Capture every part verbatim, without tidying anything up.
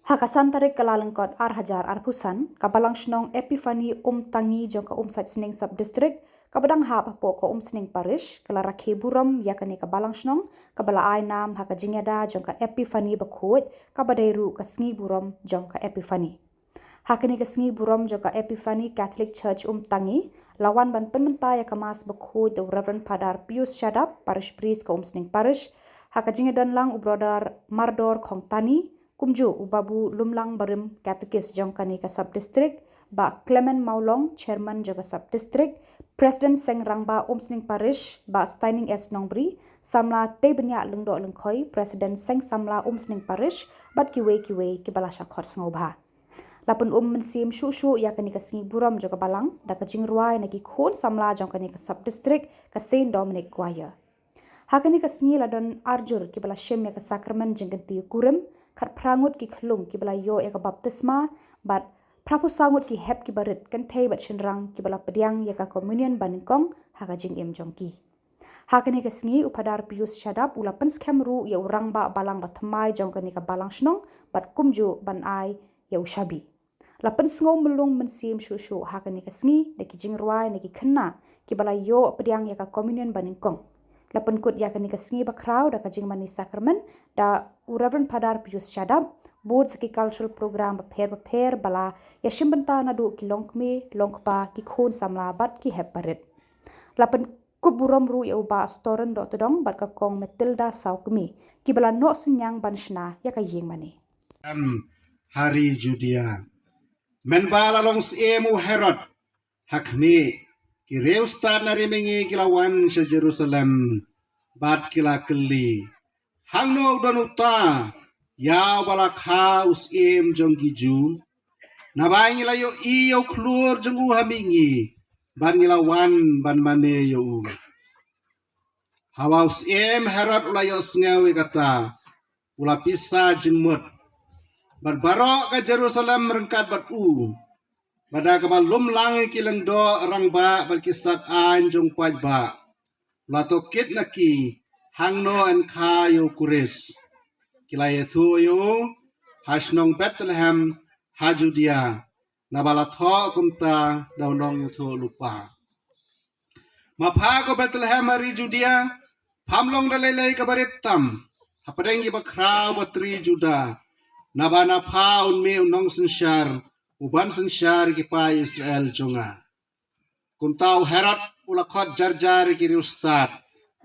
Ha ka san tarik Kyllalyngkot ar hajar arphew san, ka Balang Shnong Epiphany Umtangi jong ka Umsait Sning Sub District, kaba dang hap hapoh ka Umsning Parish, ka la rakhe burom ïa kane ka Balang Shnong, kaba la ai nam ha ka jingïada jong ka Epiphany bakhuid, kaba dei ruh ka sngi burom jong ka Epiphany. Ha kane ka sngi burom jong ka Epiphany Catholic Church Umtangi, la wan ban pynmynta ïa ka Mass bakhuid da u Reverend Father Pius Shadap, Parish Priest ka Umsning Parish, ha ka jingïadon lang u Brother Mardor Khongtani, kumjuh u Babu Lumlang Barim, Catechist jong kane ka Sub District, Bah Clement Mawlong, Chairman jong ka Sub District, President Seng Rangbah Umsning Parish, Bah Steining S Nongbri, Samla Tei Bniah Lyngdoh Lyngkhoi, President Seng Samla Umsning Parish, bad kiwei kiwei kiba la shah khot sngewbha. La pynum mynsiem shuh shuh ïa kane ka sngi burom jong ka Balang, da ka jingrwai na ki khun samla jong kane ka Sub District, ka Saint Dominic Choir. Ha kane ka sngi la don arjur kiba la shim ïa ka sakramen jingkynti kurim, khatphra ngut ki khyllung kiba la ïoh ïa ka baptisma, bad phraphew saw ngut ki hep kiba rit, kynthei bad shynrang kiba la pdiang ïa ka communion banyngkong ha ka jingim jong ki. Ha kane ka sngi u Phadar Pius Shadap u la pynskhem ruh ïa u rangbah balang bathymmai jong kane ka Balang Shnong, bad kumjuh ban ai ïa u shabi. La pynsngew myllung mynsiem shuh shuh ha kane ka sngi da ki jingrwai na ki khynnah kiba la ïoh pdiang ïa ka communion banyngkong. La pynkut ïa kane ka sngi bakhraw da ka jingmane sakramen da u Reverend Phadar Pius Shadap, bud sa ki cultural program bapher bapher ba la ïashim bynta naduh ki longkmie, longkpa, ki khun samla bad ki hep barit. La pynkup burom ruh ïa u Bah Storen Dohtdong bad ka Kong Matilda Sawkmie, kiba la noh synñiang ban shna ïa ka ïing mane. Em, ha ri Judia. Mynba la long syiem u Herod, ha khmih, ki riewstad na ri mihngi ki la wan sha Jerusalem, bad ki la kylli: Hangno u don uta ïa uba la kha u syiem jong ki Jiw? Naba ngi la ïohi ïa u khlur jong u ha mihngi, bad ngi la wan ban mane ïa u. Haba u syiem Herod u la ïohsngew ïa kata, u la pisa jingmut, bad baroh ka Jerusalem ryngkat bad u. Bad da kaba lum lang ïa ki lyngdoh rangbah bad ki stad aiñ jong u paidbah, u la tohkit na ki hangno yn kha ïa u Khrist. Ki la ïathuh ïa u: Ha shnong Bethlehem ha Judia, naba la thoh kumta da u nongïathuhlypa. Ma pha ko Bethlehem ha ri Judia, pham long da lei lei kaba rit tam hapdeng ki bakhraw batri Juda, naba na pha un mih u nongsynshar uban synshar ïa ki paid Israel jong nga. Kumta u Herod u la khot jar jar ïa ki riewstad,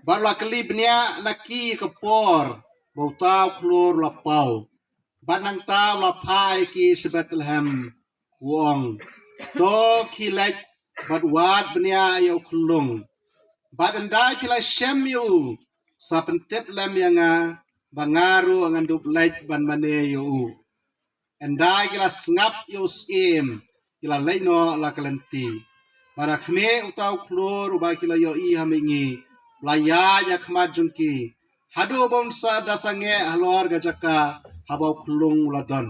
bad u la kylli bniah na ki ka por ba uta u khlur u la paw. Bad nangta u la phah ïa ki sha Bethlehem, u ong: To khie leit bad wad bniah ïa u khyllung, bad ynda phi la shem ïa u, sa pyntip lem ïa nga, ba nga ruh ngan dup leit ban mane ïa u. Ynda ki la sngap ïa u syiem, ki la leit noh la ka lynti. Bad ha khmih, uta u khlur uba ki la ïohi ha mihngi u la ïaid ha khmat jong ki, haduh ba un sa da sangeh halor ka jaka haba u khyllung u la don.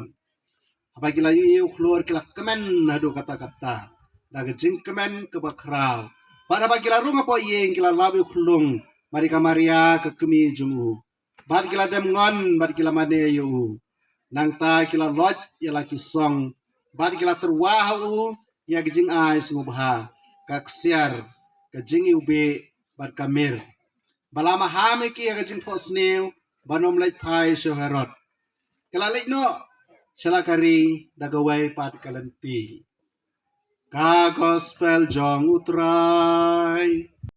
Haba ki la ïohi ïa u khlur, ki la kmen haduh katta katta da ka jingkmen kaba khraw. Bad haba ki la rung hapoh ïing, ki la lap ïa u khyllung bad ïa ka Maria ka kmie jong u. Bad ki la dem ngon bad ki la mane ïa u. Nangta ki la loit ïa la ki song, bad ki la tyrwa ha u ïa ka jingai sngewbha, ka ksiar, ka jingiwbih, bad ka mir. Ba la maham ïa ki ïa ka jingphohsniew ban ym leit phai sha u Herod. Ki la leit noh sha la ka ri da kawei pat ka lynti. Ka Gospel jong U Trai.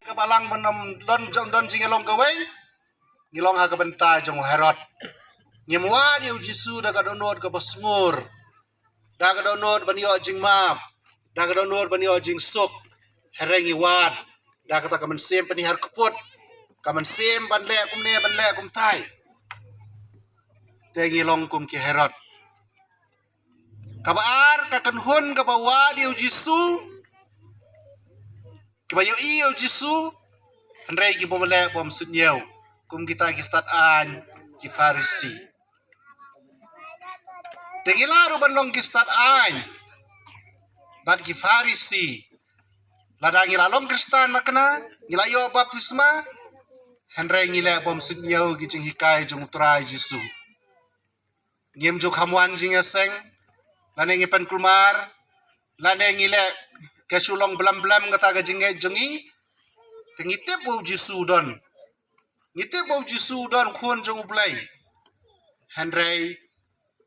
Kaba lang ban ym don jong, don jingïalong kawei, ngi long ha ka bynta jong u Herod. Ngim wad ïa u Jisu da ka dohnud kaba sngur, da ka dohnud ban ïoh jingmap, da ka dohnud ban ïoh jingsuk. Hynrei ngi wad da kata ka mynsiem pynhiar kput, ka mynsiem ban leh kumne ban leh kumtai. Te ngi long kum ki Herod. Kaba ar, ka kynhun kaba wad ïa u Jisu, kiba ïohi ïa u Jisu, hynrei ki bym leh bym suidñiew, kum kita ki stad aiñ, ki Pharisi. Te ngi lah ruh ban long ki stad aiñ bad ki Pharisi. Lada ngi la long Khristan, ma kane ngi la ïoh baptisma, hynrei ngi leh bym suidñiew ki jinghikai jong U Trai Jisu. Ngim ju kham wan jingïaseng, lane ngi pynkulmar, lane ngi leh ka shu long blem blem kata ka jingngeit jong ngi. Te ngi tip ba u Jisu u don. Ngi tip ba u Jisu u don, u Khun jong U Blei. Hynrei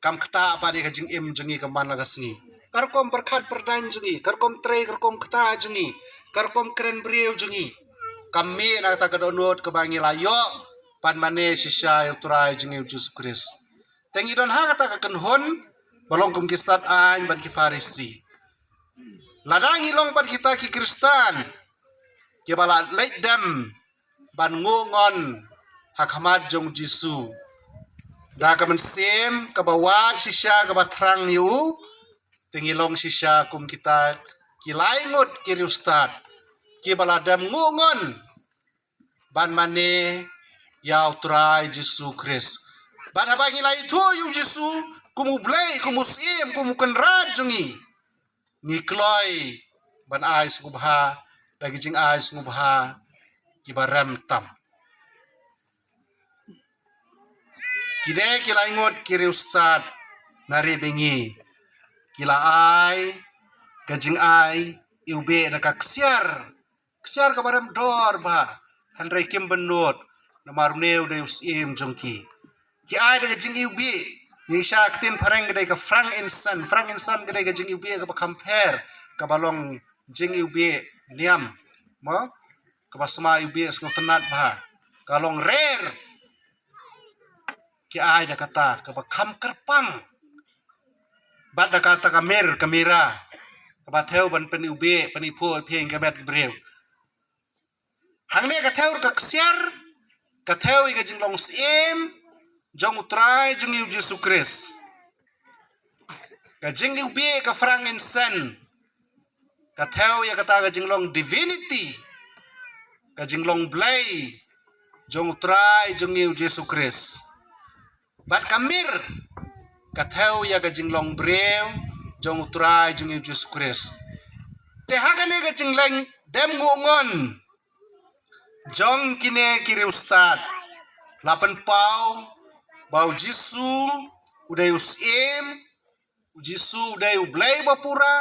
kam ktah pat ïa ka jingim jong ngi ka man la ka sngi. Ka rukom pyrkhat pyrdaiñ jong ngi, ka rukom trei, ka rukom ktah jong ngi, ka rukom kren briew jong ngi, kam mih na kata ka dohnud kaba ngi la ïoh ban mane shisha ïa U Trai jong ngi U Jisu Khrist. Te ngi don ha kata ka kynhun ba long kum ki stad aiñ bad ki Pharisi. Lada ngi long bad kita ki Khristan kiba la leit dem ban nguh ngon ha khmat jong U Jisu da ka mynsiem kaba wad shisha kaba thrang ïa u, te ngi long shisha kum kita ki lai ngut ki riewstad kiba la dem nguh ngon ban mane ïa U Trai Jisu Khrist. Bad haba ngi la ithuh ïa U Jisu kum U Blei, kum U Syiem, kum U Kynrad jong ngi, ngi kloi ban ai sngewbha da ki jingai sngewbha kiba rem tam. Kine ki lai ngut ki riewstad na ri bngi ki la ai ka jingai iwbih da ka ksiar, ksiar kaba rem dor bha, hynrei kim bynnud namar une u dei u syiem jong ki. Ki ai da ka jingiwbih. Ngi shah ktien phareng ka dei ka frankincense. Frankincense ka dei ka jingiwbih kaba kham pher, kaba long jingiwbih niam, mo, kaba sma iwbih sngewtynnat bha, ka long rare. Ki ai da kata kaba kham kyrpang bad da kata ka mir, ka mira, kaba thew ban pyniwbih, pyniphuh iphieng ka met ka briew. Hangne ka thew ka ksiar, ka thew ïa ka jinglong syiem jong U Trai jong ngi U Jisu Khrist. Ka jingiwbih ka frankincense ka thew ïa kata ka jinglong divinity, ka jinglong Blei jong U Trai jong ngi U Jisu Khrist. Bad ka mir ka thew ïa ka jinglong briew jong U Trai jong ngi U Jisu Khrist. Te ha kane ka jingleng dem nguh ngon jong kine ki riewstad la pynpaw ba U Jisu u dei u syiem, U Jisu u dei U Blei uba pura,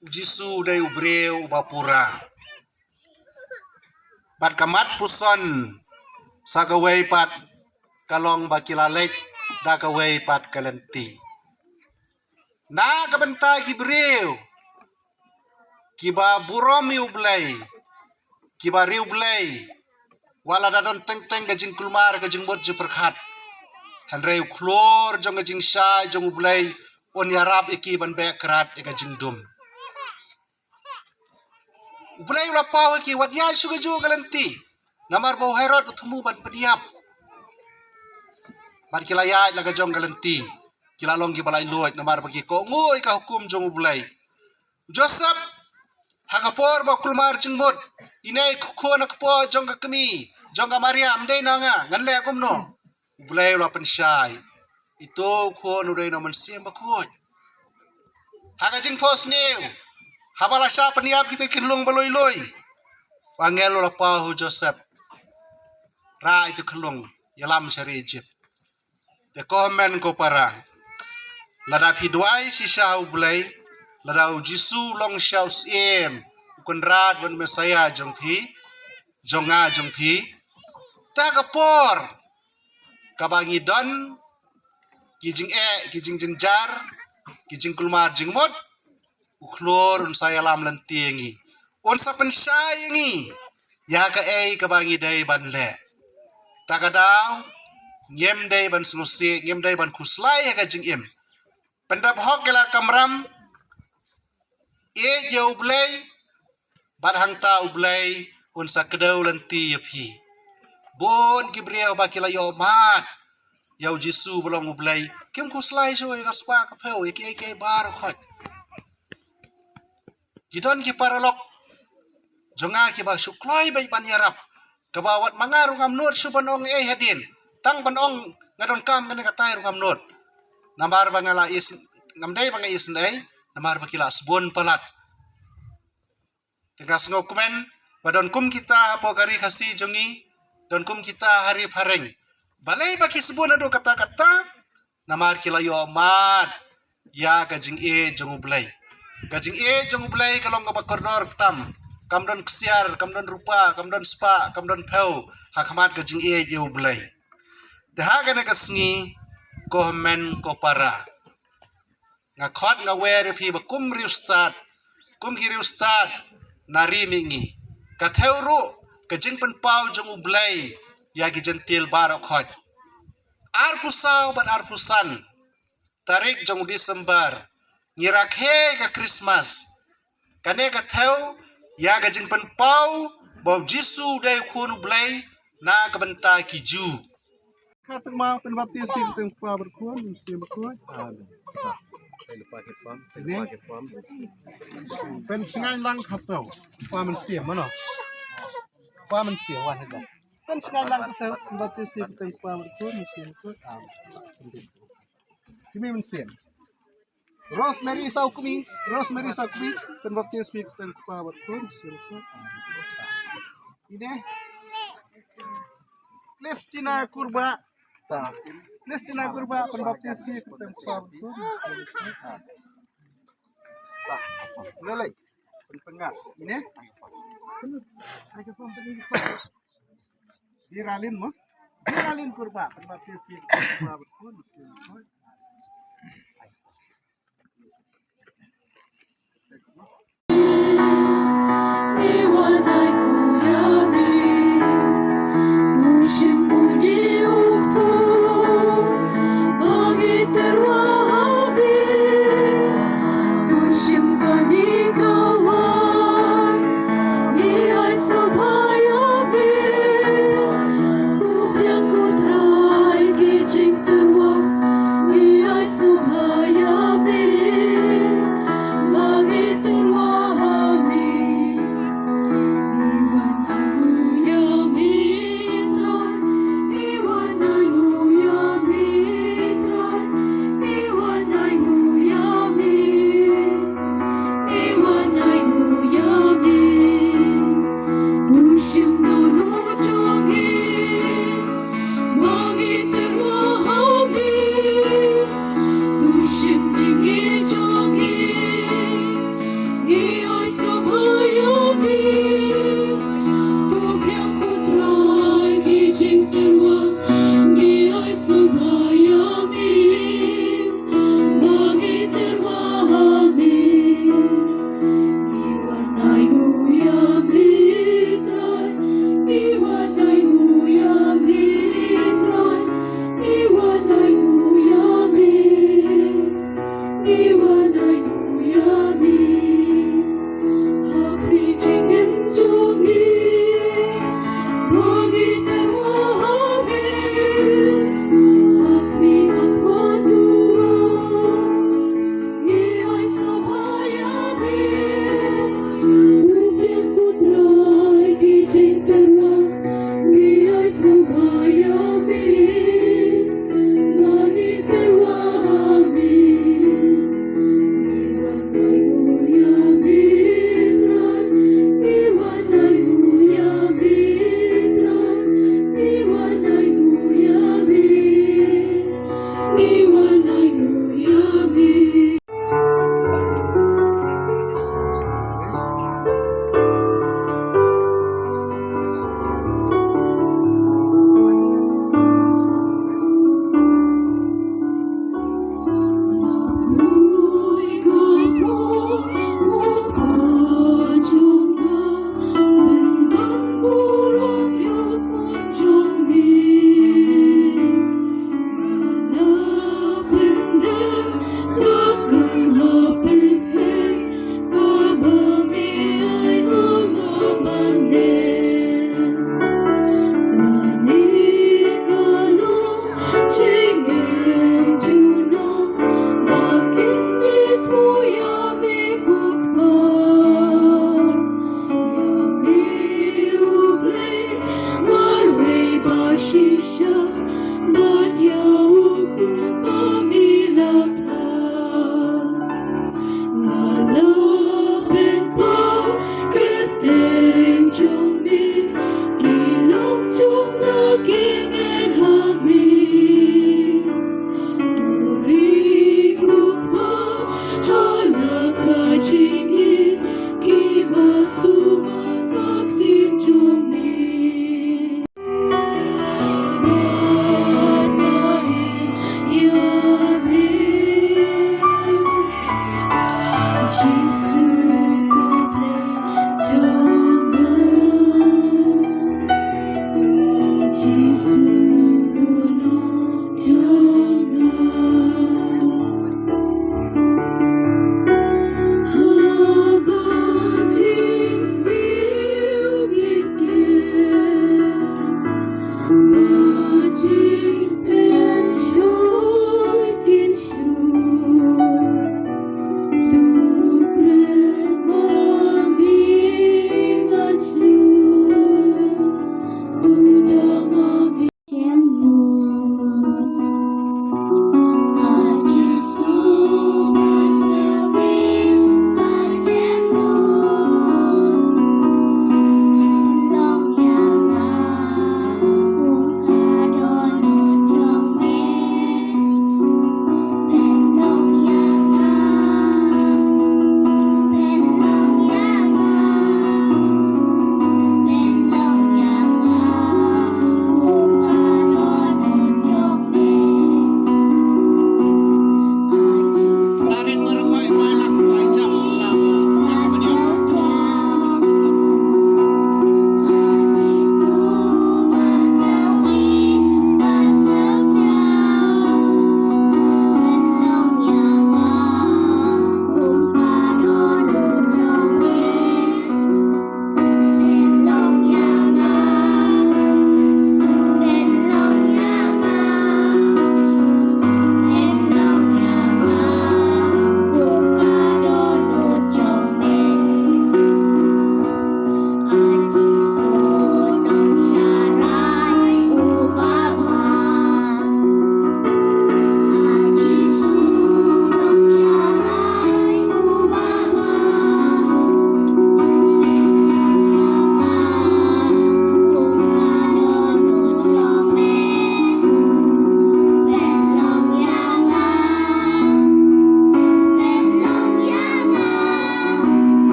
U Jisu u dei u briew uba pura. Bad ka mat puson sa kawei pat ka long ba ki la leit da kawei pat ka lynti. Na ka bynta ki briew kiba burom ïa U Blei, kiba riewblei, wat la da don teng teng ka jingkulmar, ka jingmut jingpyrkhat, hynrei u khlur jong ka jingshai jong U Blei un ïarap ïa ki ban beh krad ïa ka jingdum. U Blei u la paw ïa ki, wat ïaid shuh kajuh ka lynti, namar ba u Herod u thmu ban pynïap. Bad ki la ïaid la ka jong ka lynti, ki la long kiba laitluid namar ba ki kohnguh ïa ka hukum jong U Blei. U Joseph, ha ka por ba u kulmar jingmut, ine i khun ha ka por jong ka kmie jong ka Mariam, dei na nga, ngan leh kumno? U Blei u la pynshai, ito u khun u dei na u Mynsiem Bakhuid. Ha ka jingphohsniew, haba la shah pynïap kita ki khyllung ba lui lui, u angel u la paw ha u Joseph, rah ito khyllung, ïalam sha ri Egypt. Te ko hynmen ko para, lada phi duwai shisha ha U Blei, lada U Jisu u long shisha u syiem, u Kynrad bad u Messaïah jong phi, jong nga jong phi, te ha ka por kaba ngi don ki jingeh, ki jingjynjar, ki jingkulmar jingmut, u khlur un sa ïalam lynti ïa ngi, un sa pynshai ïa ngi ïa kaei kaba ngi dei ban leh. Ta ka daw ngim dei ban sngewsih, ngim dei ban khuslai ha ka jingim. Pyndep hok ïa la ka kamram, ïeit ïa U Blei, bad hangta U Blei un sa kdew lynti ïa phi. Bun ki briew ba ki la ïohmad ïa U Jisu ba long U Blei, kim khuslai shuh ïa ka spah ka phew, ïa kiei kiei baroh khoit. Ki don ki paralok jong nga kiba shu kloi beit ban ïarap, kaba wat ma nga ruh ngam nud shuh ban ong ei hadien, tang ban ong nga donkam kane katai ruh ngam nud. Namar ba nga la is, ngam dei ba nga isynei, namar ba ki la sbun palat. Te nga sngewkmen ba don kum kita hapoh ka ri Khasi jong ngi, don kum kita ha ri phareng. Balei ba ki sbun haduh katta katta? namar ki la ïoh mad ïa ka jingïeit jong U Blei. Ka jingïeit jong U Blei ka long kaba kordor tam, kam don ksiar, kam don rupa, kam don spah, kam don phew ha khmat ka jingïeit ïa U Blei. Te ha kane ka sngi, ko hynmen ko para, nga khot nga wer ïa phi ba kum riewstad, kum ki riewstad na ri mihngi, ka thew ruh ka jingpynpaw jong U Blei ïa ki jentil baroh khoit. Arphew saw bad arphew san tarik jong u December, ngi rakhe ka Christmas. Kane ka thew ïa ka jingpynpaw ba U Jisu u dei u Khun U Blei na ka bynta ki Jiw. Ka tang ma pynbaptis ïa ka kyrteng u Kpa bad u Khun, u Mynsiem Bakhuid. Amen. Sa ïa lypa ki form, sa ïa lypa ki form. Pynsngain lang ka thew. Kpa Mynsiem, mano? Kpa Mynsiem, wan hita. Pynsngain lang ka thew, pynbaptis ïa ka kyrteng u Kpa bad u Khun, u Mynsiem Bakhuid. Amen. Kmie Mynsiem. Rosemary Saukmi, Rosemary Saukmi, pynbaptis ïa ka kyrteng u Kpa bad u Khun, u Mynsiem Bakhuid. Ine. Christina Kurba. Ta. Christina Kurba, pynbaptis ïa ka kyrteng u Kpa bad u Khun, u Mynsiem Bakhuid. Ta. Lelei. Pynpyngat. Ine. Biralin mo? Biralin Kurba, pynbaptis ïa ka kyrteng u Kpa bad u Khun, u Mynsiem Bakhuid.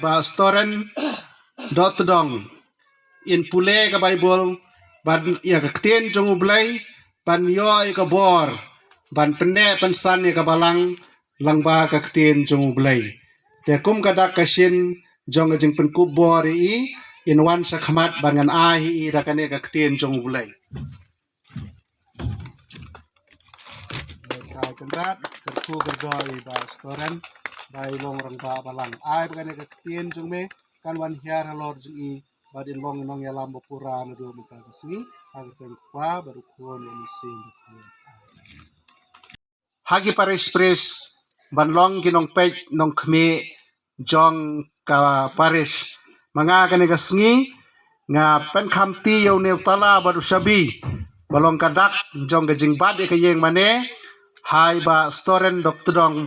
Ba Storen Dohtdong in pule ka Baibl, ban ïa ka ktien jong U Blei, ban ïoh ïa ka bor ban pynneh pynsan ïa ka balang lyngba ka ktien jong U Blei. Te kum ka dak ka shin jong ka jingpynkup bor ïa i, in wan sha khmat ban ngan ai ïa i da kane ka ktien jong U Blei. Ba Trai Kynrad, kyrkhu kyrdoh ïa i Ba Storen ba i long rangbah balang. Ai ba kane ka ktien jong me kan wan hiar halor jong i, bad in long i nongïalam ba pura naduh mynta ka sngi. Ha ka kyrteng U Kpa bad U Khun bad U Mynsiem Bakhuid. Ha ki parish priest ban long ki nongpeit nongkhmih jong ka parish. Ma nga kane ka sngi nga pynkhamti ïa une u tala bad u shabi ba long ka dak jong ka jingbat ïa ka ïing mane ha i Bah Storen Dohtdong,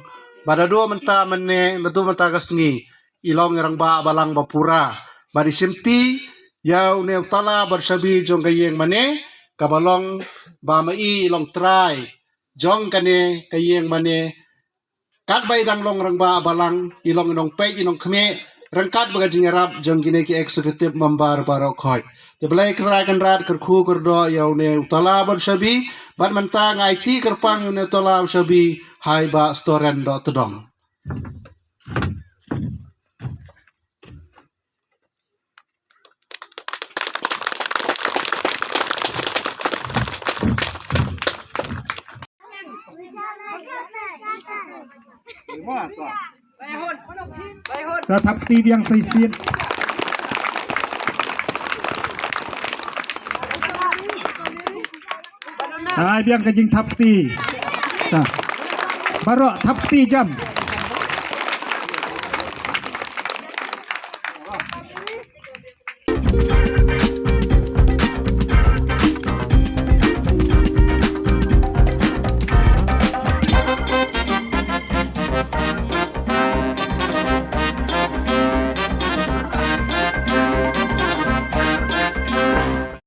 ba naduh mynta mane, naduh mynta ka sngi i long i rangbah balang ba pura. Bad i shimti ïa une u tala bad shabi jong ka ïing mane, kaba long ba ma i i long trai jong kane ka ïing mane. Katba i dang long rangbah balang, i long i nongpeit, i nongkhmih ryngkat bad ka jingïarap jong kine ki executive member baroh khoit. Te Blei Trai Kynrad, kyrkhu kyrdoh ïa une u tala bad u shabi. Bad mynta nga aiti kyrpang ïa une u tala u shabi ha i Bah Storen Dohtdong. Sa thap kti biang sa shisien. Ai biang ka jingthap kti. Sa. Baroh thap kti jam.